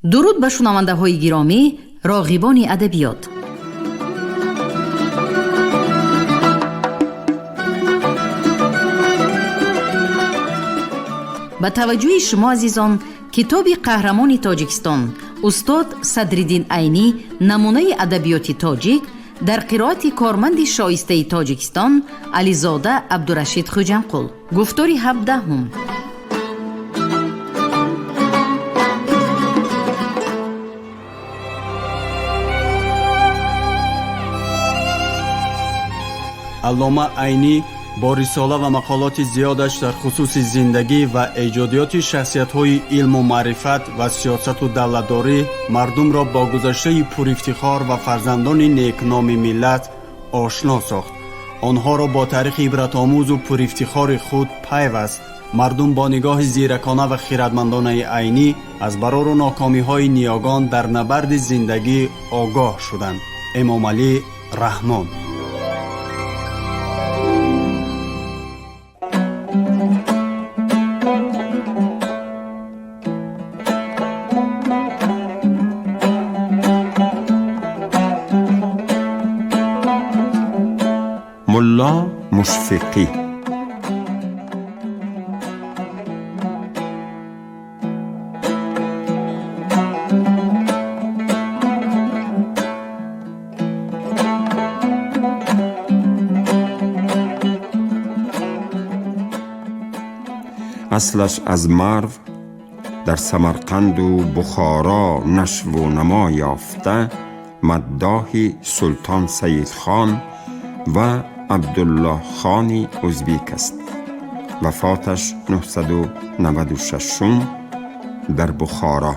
Дуруд ба шунавандаҳои гиромӣ, роғибони адабиёт. Ба таваҷҷӯҳи шумо, азизон, китоби қаҳрамони Тоҷикистон устод Садриддин Айнӣ, намунаи адабиёти тоҷик, дар қироати корманди шоистаи Тоҷикистон Ализода Абдурашид Хуҷамқул. Гуфтори 17-ум. Аллома Айнӣ бо рисола ва мақолоти зиёдаш дар хусуси зиндагӣ ва эҷодиёти шахсиятҳои илму маърифат ва сиёсату давлатдорӣ мардумро бо гузаштаи пурифтихор ва фарзандони некноми миллат ошно сохт. Онҳоро бо таърихи ибратомӯзу пурифтихори худ пайваст. Мардум бо нигоҳи зиракона ва хиратмандонаи Айнӣ аз барору нокомиҳои ниёгон дар набарди зиндагӣ огоҳ шуданд. Эмомалӣ Раҳмон. Мулло Мушфиқӣ. Аслаш аз Марв, дар Самарқанду Бухоро нашву намо ёфта, маддоҳи Султон Саидхон ва Абдуллоҳхони узбек аст. Вафоташ 996 дар Бухоро.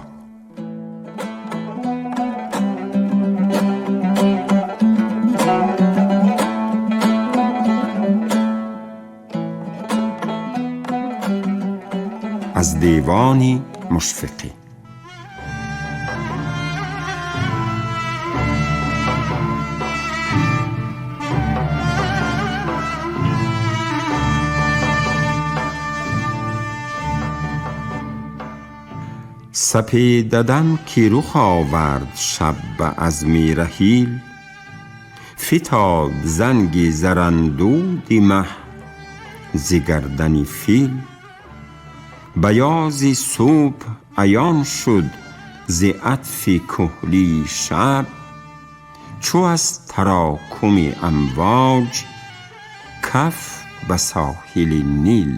Аз девони Мушфиқӣ. Сапедадам ки рух овард шаб ба азми раҳил, фитод занги зарандуди маҳ зи гардани фил. Баёзи субҳ аён шуд зи атфи куҳлии шаб, чу аз тарокуми амвоҷ каф ба соҳили Нил.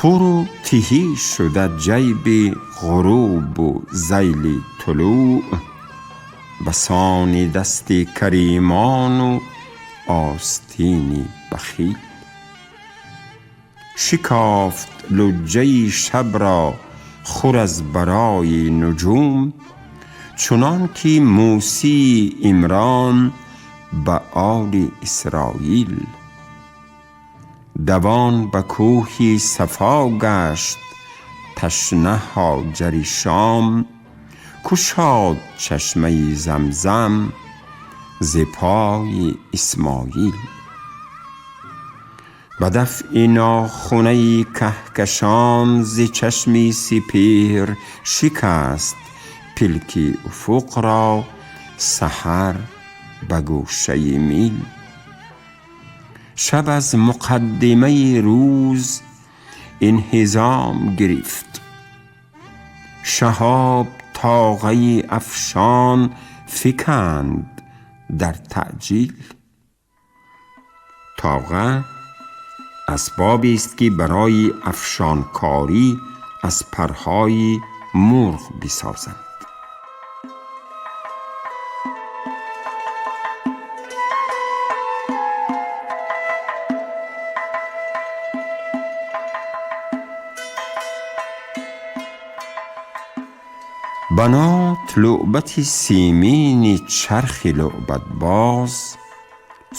Пуру тиҳӣ шуда ҷайби ғурубу зайли тулӯъ, басони дасти каримону остини бахил. Шикофт луҷҷаи шабро хур аз барои нуҷум, чунон ки Мӯсии Имрон ба оли Исроил. Давон ба кӯҳи Сафо гашт ташна Ҳоҷари Шом, кушод чашмаи Замзам зи пои Исмоил. Ба дафъи нохунаи каҳкашон зи чашми сипеҳр шикаст пилки уфуқро саҳар ба гӯшаи мил. Шаб аз муқаддимаи рӯз инҳизом гирифт, шаҳоб тоғаи афшон фиканд дар таъҷил. Тоға асбобест, ки барои афшонкорӣ аз парҳои мурғ бисозанд. Банот лӯбати симини чархи лӯбатбоз,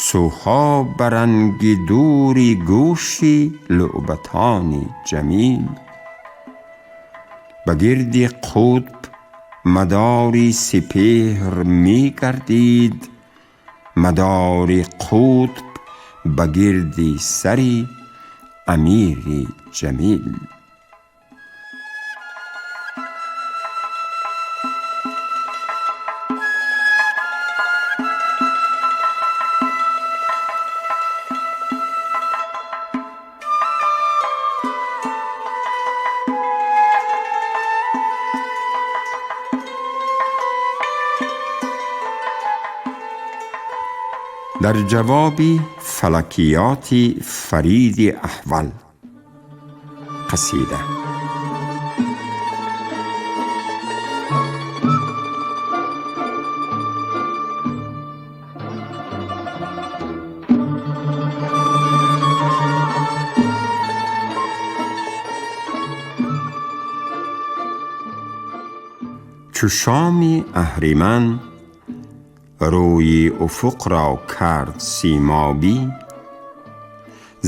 сӯҳо ба ранги дури гӯши лӯбатони ҷамил. Ба гирди қутб мадори сипеҳр мегардид, мадори қутб ба гирди сари амири ҷамил. Дар ҷавоби фалакиёти Фариди Аҳвал қасида. Чу шоми аҳриман рӯи уфуқ ро кард симобӣ,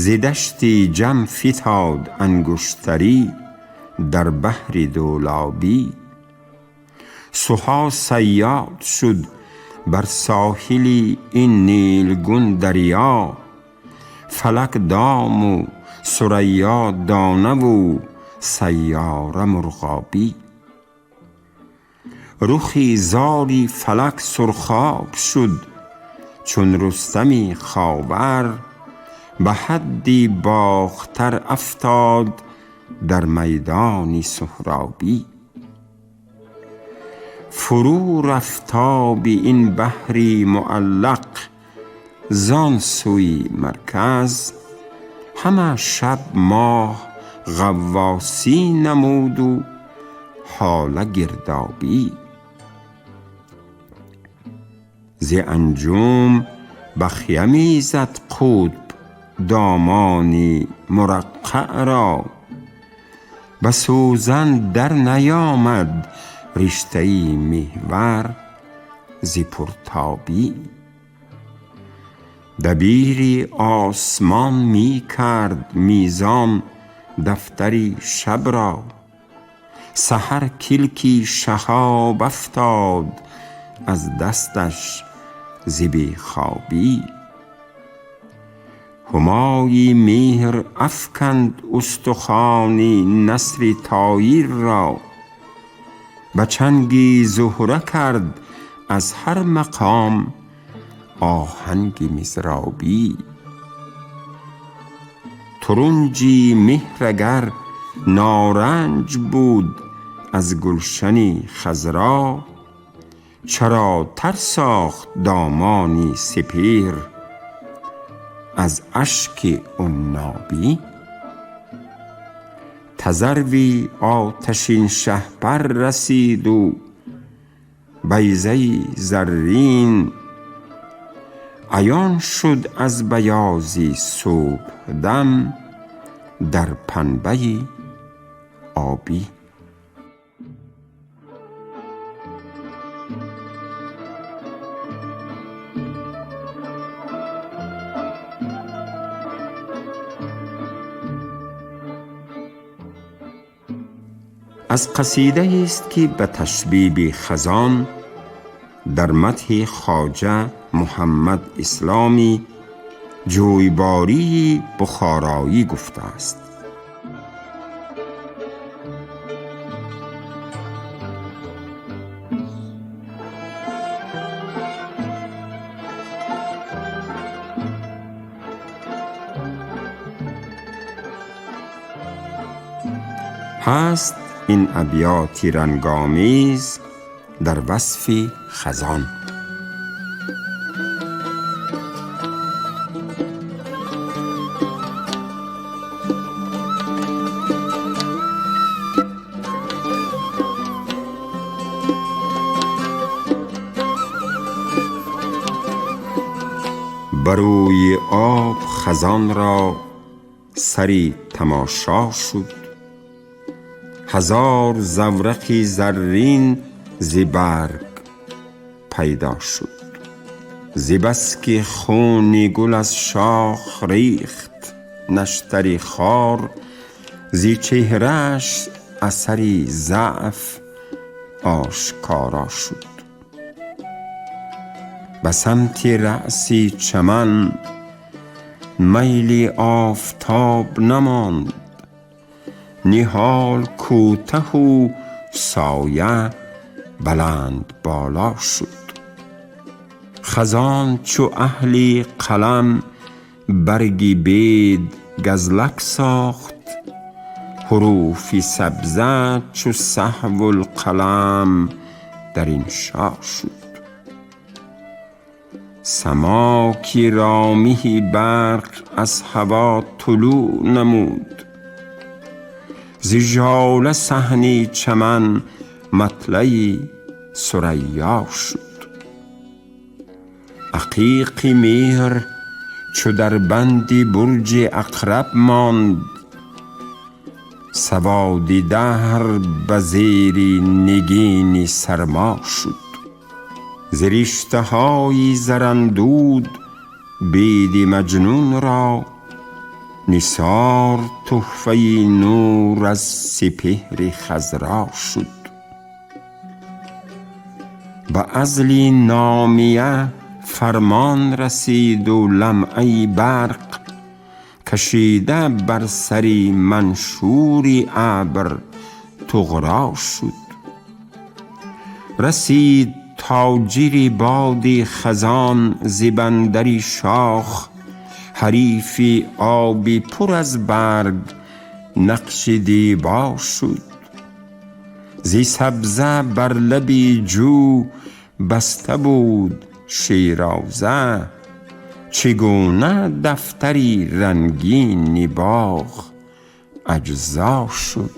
зи дашти ҷам фитод ангуштарӣ дар баҳри дӯлобӣ. Суҳо сайёд шуд бар соҳили ин нилгун дарё, фалак дому сурайё донаву сайёра мурғобӣ. Рухи зори фалак сурхоб шуд чун Рустами Ховар, ба ҳадди бохтар афтод дар майдони Суҳробӣ. Фурӯ рафт оби ин баҳри муаллақ зон сӯи марказ, ҳама шаб моҳ ғаввосӣ намуду ҳола гирдобӣ. Зи анҷум бахя мезад қутб домони мураққаъ ро, ба сӯзан дар наёмад риштаи меҳвар зи пуртобӣ. Дабири осмон мекард мезон дафтари шаб ро, саҳар килки шаҳоб афтод аз дасташ зи бехобӣ. Ҳумои меҳр афканд устухони насри тоир ро, ба чанги зуҳра кард аз ҳар мақом оҳанги мизробӣ. Турунҷи меҳр агар норанҷ буд аз гулшани хазро, чаро тар сохт домони сипеҳр аз ашки عنابی؟ تذروی آتشین شهپر رسید و بیضه زرین، عیان شد از بیاضی صبحدم در پنبه آبی. Аз қасидаест ки ба ташбиби хазон дар мадҳи хоҷа Муҳаммад Исломи ҷӯйбории бухороӣ гуфтааст. Ҳаст ин абёти рангомез дар васфи хазон. Барӯи об хазон ро сари тамошо шуд, ҳазор заврақи заррин зи барг пайдо шуд. Зи бас ки хуни гул аз шох рехт наштари хор, зи чеҳрааш اثری ضعف آشکارا شد. به سمت رأس چمن میل آفتاب نماند، نهال کوته و سایه بلند بالا شد. خزان چو اهل قلم برگ بید گزلک ساخت، حروف سبزه چو سهو القلم در انشا شد. سماک رامه برق از هوا طلوع نمود، ز ژاله صحن چمن مطلع ثریا شد. عقیق مهر چو در بند برج عقرب ماند، سواد دهر به زیر نگین سرما شد. ز رشته های زراندود بید مجنون را، نثار تحفه نور از سپهر خضرا شد. به عزل نامیه فرمان رسید و لمعه برق، کشیده بر سر منشور ابر طغرا شد. رسید تاجر باد خزان ز بندر شاخ، حریف آب پر از برگ نقش دیبا شد. ز سبزه بر لب جو بسته بود شیرازه، چگونه دفتری رنگین باغ اجزا شد.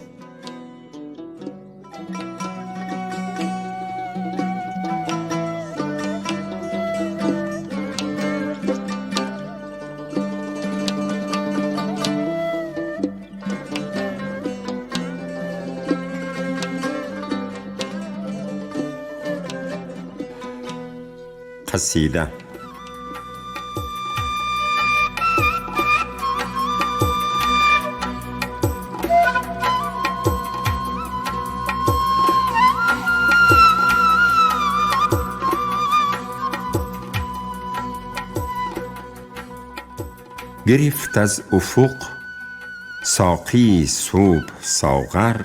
قصیده. گرفت از افق ساقی صبح ساغر،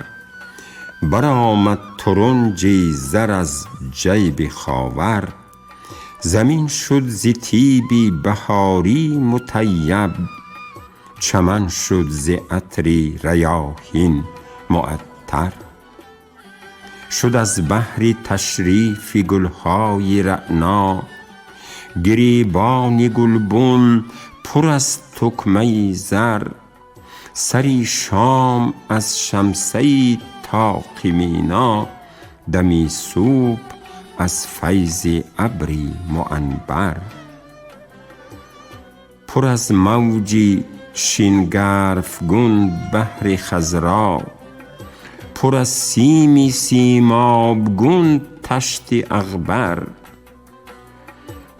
برآمد ترنج زر از جیب خاور. زمین شد ز طیب بهاری مطیب، چمن شد ز عطر ریاحین معطر. شد از بهر تشریف گلهای رعنا، گریبان گلبن پر از تکمه زر. سری شام از شمسه طاق مینا، دمی صبح از فیض ابری معنبر. پر از موج شینگرفگون بحر خضرا، پر از سیم سیمابگون طشت اغبر.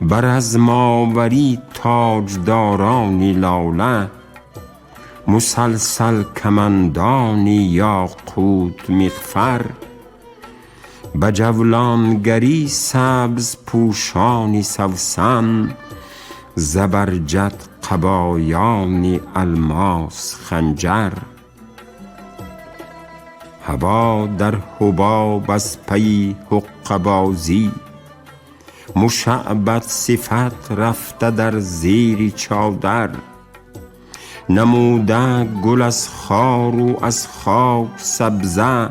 بر از ماوری تاجداران لاله، مسلسل کمندان یاقوت مغفر. به جولانگری سبز پوشان سوسن، زبرجد قبایان الماس خنجر. هوا در حباب از پی حقه بازی، مشعبد صفت رفته در زیر چادر. نموده گل از خار و از خاک سبزه،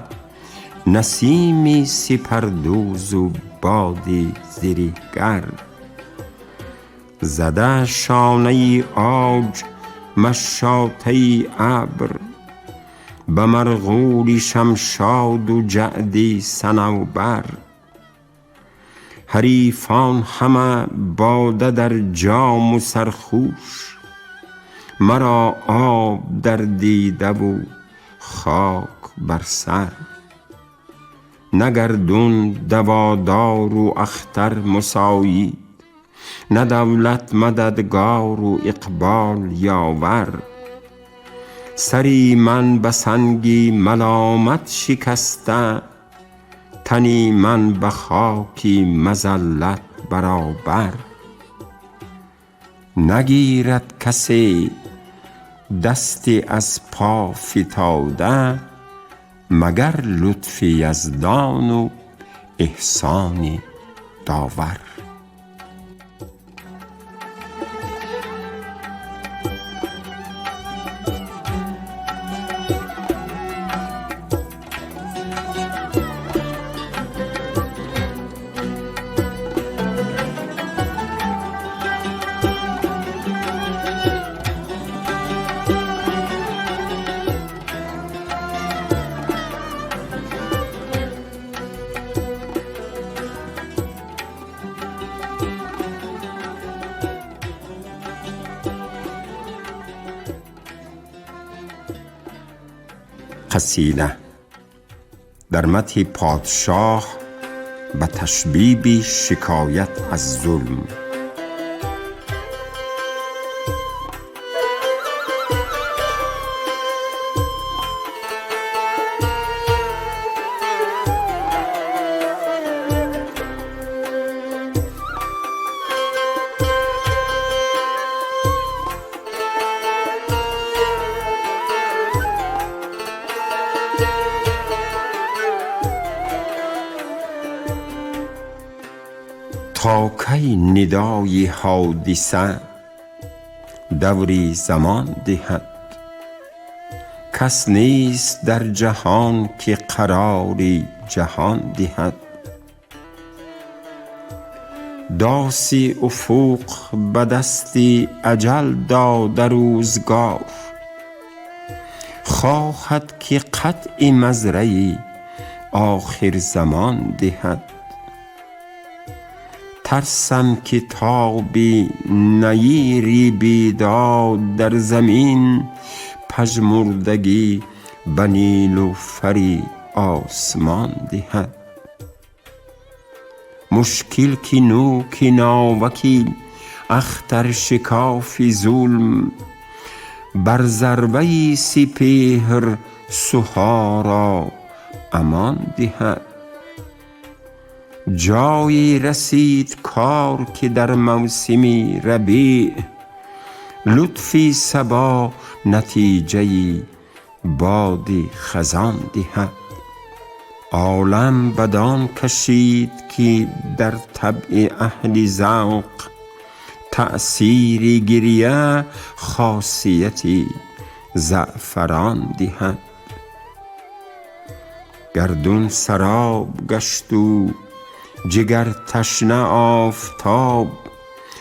نسیم سپردوز و باد زرهگر. زده شانه عاج مشاطه ابر، به مرغول شمشاد و جعد صنوبر. حریفان همه باده در جام و سرخوش، مرا آب در دیده و خاک بر سر. نه گردون دوادار و اختر مساعد، نه دولت مددگار و اقبال یاور. سری من به سنگی ملامت شکسته، تنی من به خاکی مذلت برابر. نگیرد کسی دستی از پا فتاده، مگر لطف یزدان و احسان داور. قصیده در مدح پادشاه به تشبیب شکایت از ظلم. تا کی ندای حادثه دوری زمان دهد، کس نیست در جهان که قراری جهان دهد. داس افق به دست اجل داده روزگار، خواهد که قطع مزرعه آخر زمان دهد. ترسم که تابی نیری بیداد در زمین، پژمردگی به نیلوفری آسمان دهد. مشکل که نوک ناوکی اختر شکاف ظلم، بر ضربه سپهر سها را امان دهد. جایی رسید کار که در موسم ربیع، لطفی صبا نتیجه باد خزان دهد. عالم بدان کشید که در طبع اهل ذوق، تأثیر گریه خاصیت زعفران دهد. گردون سراب گشت و جگر تشنه آفتاب،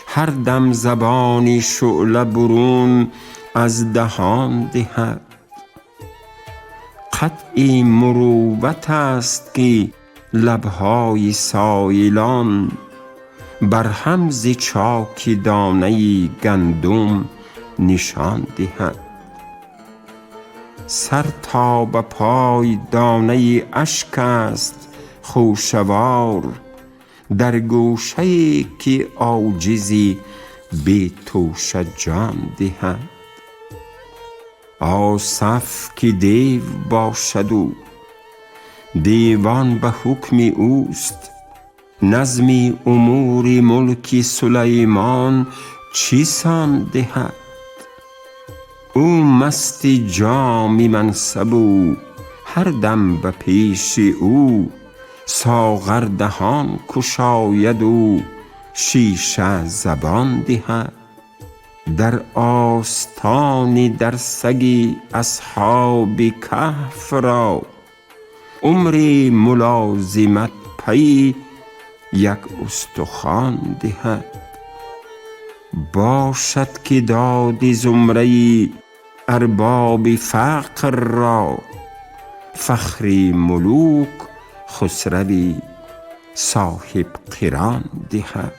هر دم زبانی شعله برون از دهان دهد. قطع مروت است که لبهای سایلان، بر هم ز چاک دانه گندم نشان دهد. سر تا به پای دانه اشک است خوشه وار، در گوشه که عاجزی بی توشه جان دهد. آصف که دیو باشد و دیوان به حکم اوست، نظم امور ملک سلیمان چی سان دهد. او مست جام منصب و هر دم به پیش او، ساغر دهان گشاید و شیشه زبان دهد. در آستان در سگ اصحاب کهف را، عمر ملازمت پی یک استخوان دهد. باشد که داد زمره ارباب فقر را، فخر ملوک خسروی صاحب قران دهد.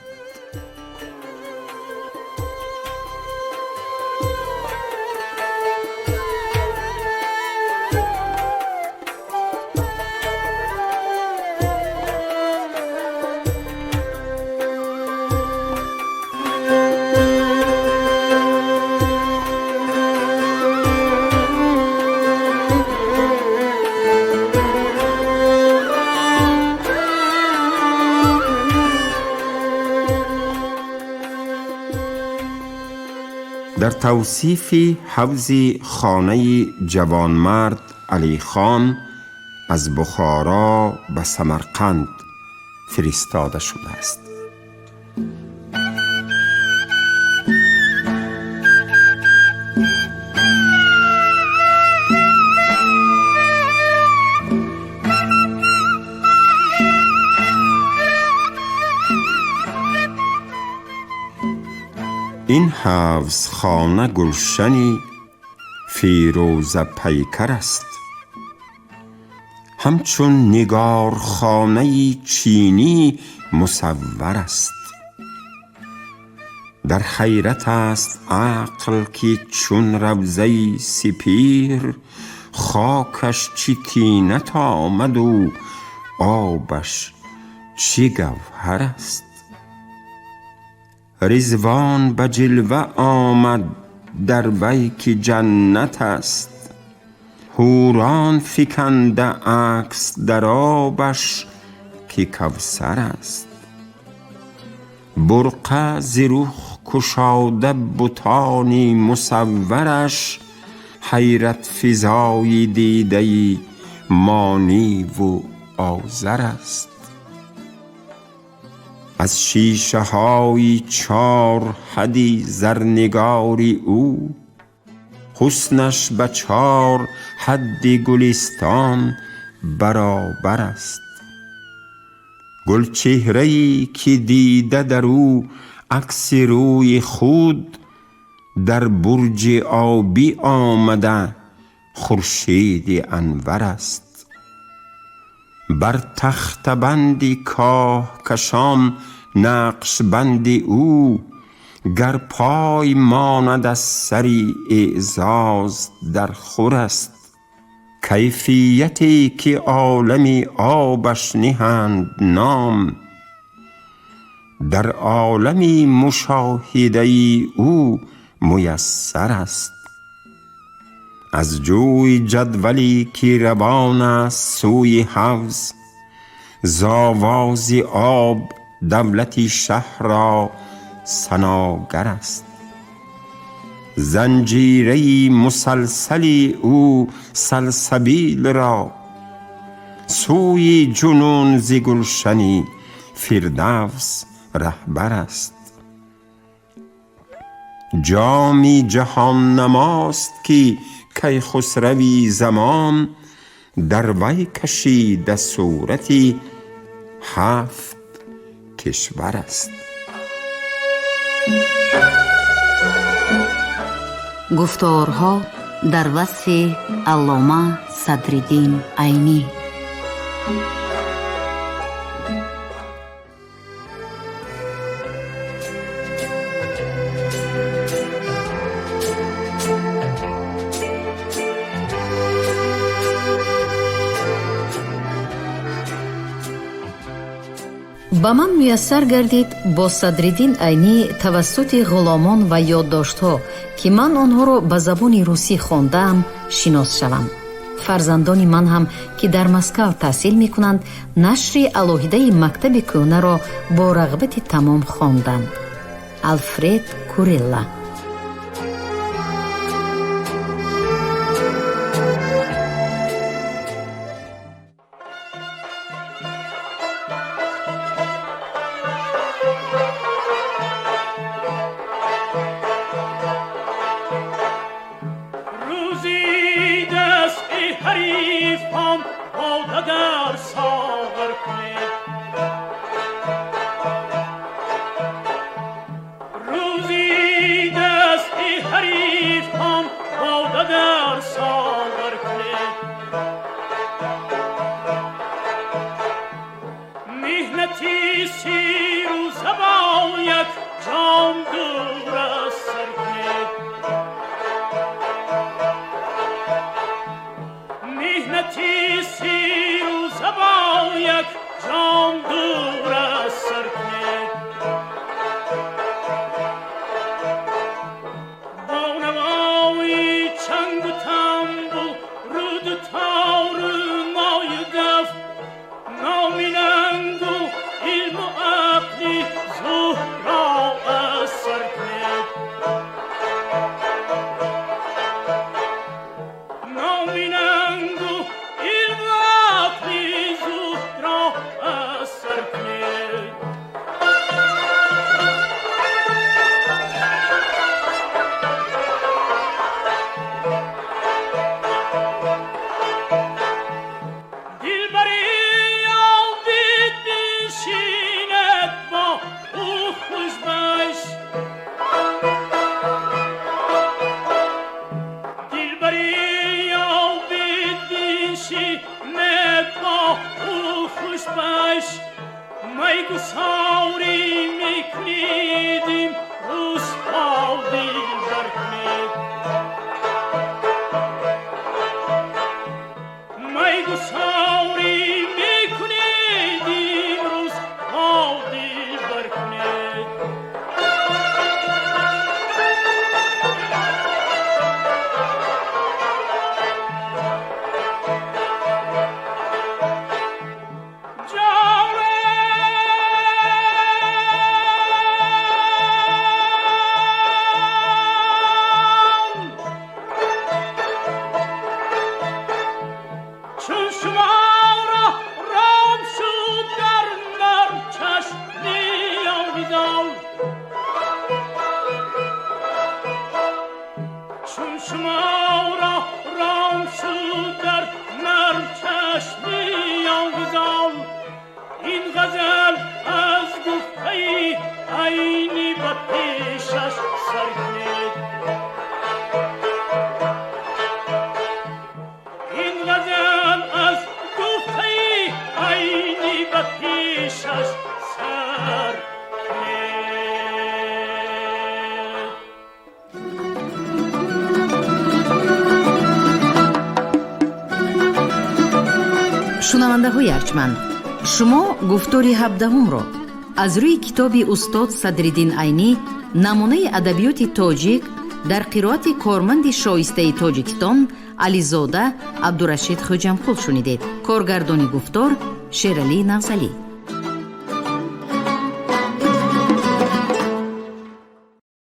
Дар тавсифи ҳавзи хонаи ҷавонмард Алихон аз Бухоро ба Самарқанд фиристода шудааст. Ин ҳавзхона гулшани фирӯзапайкар аст, ҳамчун нигорхонаи чинӣ мусаввар аст. Дар ҳайрат аст ақл ки чун равзаи сипир хокаш чӣ тинат омаду обаш чӣ гавҳар аст. Ризвон ба ҷилва омад дар вай ки ҷаннат аст, ҳурон фиканда акс дар обаш ки кавсар аст. Бурқа зи рух кушода бутони мусаввараш, ҳайратфизои дидаи мониву озар аст. Аз шишаҳои чор ҳадди зарнигори ӯ, ҳуснаш ба чор ҳадди гулистон баробар аст. Гулчеҳрае ки дида дар ӯ акси рӯи худ, дар бурҷи обӣ омада хуршеди анвар аст. Бар тахтабанди коҳкашон нақшбанди ӯ, гар пой монад аз сари эъзоз дар хур аст. Кайфияте ки олами обаш ниҳанд ном, дар олами мушоҳидаи ӯ муяссар аст. Аз ҷӯи ҷадвале ки равон аст сӯи ҳавз, зовози об давлати шаҳрро саногар аст. Занҷираи мусалсали ӯ салсабилро сӯи ҷунун зи гулшани фирдавс раҳбар аст. Ҷоми ҷаҳоннамост ки кайхусрави замон дар вай кашида сурати ҳафт кишвар аст. Гуфторҳо дар васфи Аллома Садриддин Айнӣ. Ба ман муяссар гардид бо Садриддин Айнӣ тавассути ғуломон ва ёддоштҳо, ки ман онҳоро ба забони русӣ хондаам, шинос шавам. Фарзандони ман ҳам, ки дар Москав таҳсил мекунанд, нашри алоҳидаи мактаби кӯҳнаро бо рағбати тамом хонданд. Алфред Курелла. Ilmu aqli zuhra asar. Хушбаш майгусорӣ мекунед, имрӯз дилбар кунед. Майгусорӣ мекунед, имрӯз дилбар кунед. Шунавандаҳои арҷманд, шумо гуфтори ҳабдаҳумро аз рӯи китоби устод Садриддин Айнӣ «Намунаи адабиёти тоҷик» дар қироати корманди шоистаи Тоҷикистон Ализода Абдурашид Хӯҷамқул шунидед. Коргардони гуфтор Шералӣ Нағзалӣ.